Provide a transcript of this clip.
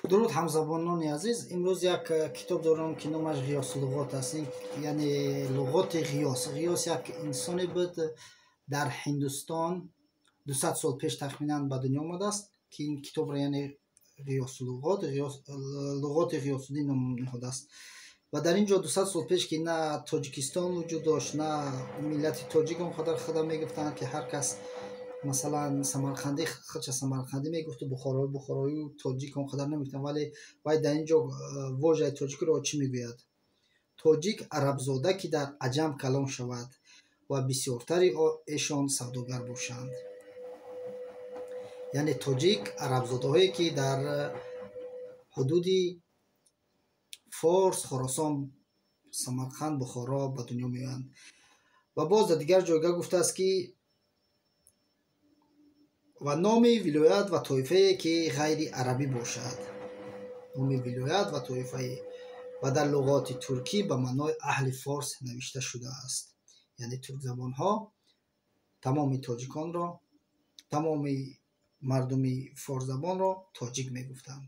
Дуруд, ҳамзабонони азиз! Имрӯз як китоб дорам, ки номаш «Ғиёс луғот» аст, яъне луғоти Ғиёс. Ғиёс як инсоне буд, дар Ҳиндустон 200 сол пеш тахминан ба дунё омадааст, ки ин китобро, яъне «Ғиёс луғот», луғоти Ғиёсуддин ном ниҳодааст. Ва дар ин ҷо 200 сол пеш, ки на Тоҷикистон вуҷуд дошт, на миллати тоҷик он қадар худа мегуфтанд, ки ҳар кас, масалан, самарқандӣ худша самарқандӣ мегуфту бухороӣ бухороию тоҷик он қадар намегуфтанд, вале вай дар ин ҷо вожаи тоҷикро чӣ мегӯяд? Тоҷик арабзода, ки дар аҷам калон шавад ва бисёртари эшон савдогар бошанд. Яъне тоҷик арабзодаҳое, ки дар ҳудуди Форс, Хоросон, Самарқанд, Бухоро ба дунё меоянд. Ва боз дар дигар ҷойгоҳ гуфтааст, ки ва номи вилоят ва тоифае, ки ғайри арабӣ бошад, номи вилоят ва тоифае, ва дар луғоти туркӣ ба маънои аҳли форс навишта шудааст. Яъне туркзабонҳо тамоми тоҷиконро, тамоми мардуми форсзабонро тоҷик мегуфтанд.